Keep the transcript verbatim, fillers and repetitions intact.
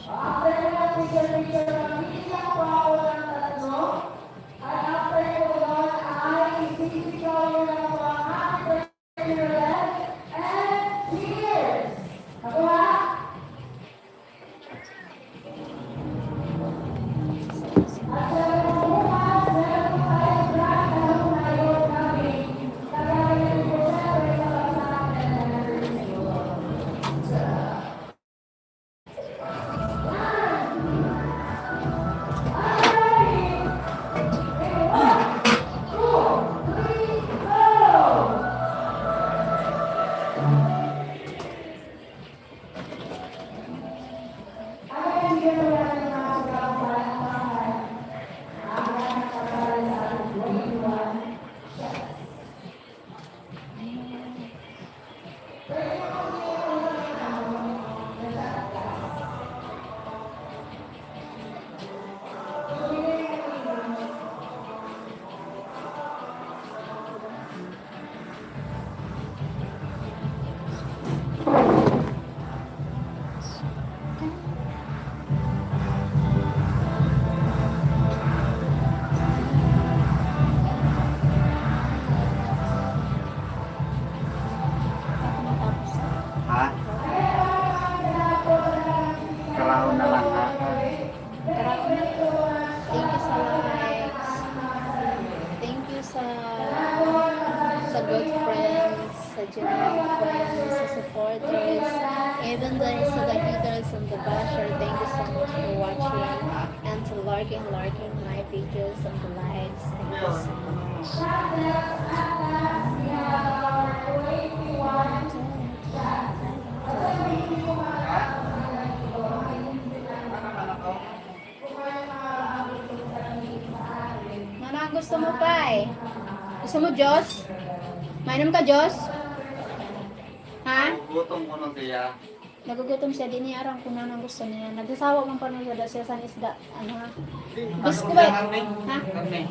After ko ng picture-picture, pamili lang po ako ng tatlo. At after ko doon ay isisisigaw nyo lang po ang happy birthday to Red and cheers! Nakuha? At syempre po bukas, meron po tayong grand alumni homecoming. Kagaya din po syempre sa pagsabi ng anniversary. Ha? Karahon na lang, ha? Thank you sa likes. Thank you sa, sa good friends, sa genuine friends, sa supporters, even the, sa the haters and the basher. Thank you so much for watching and to liking, liking my videos and the likes. Thank you so much. Ano ang gusto mo, Pai? Gusto mo juice? Mainom ka juice? Ha? Gutom ko na siya. Nagugutom siya, di niya aram kung ano ang gusto niya. Nagsasawa man pa siya, dahil siya sa isda. Ano ha? Biskwit. Ha? Karne.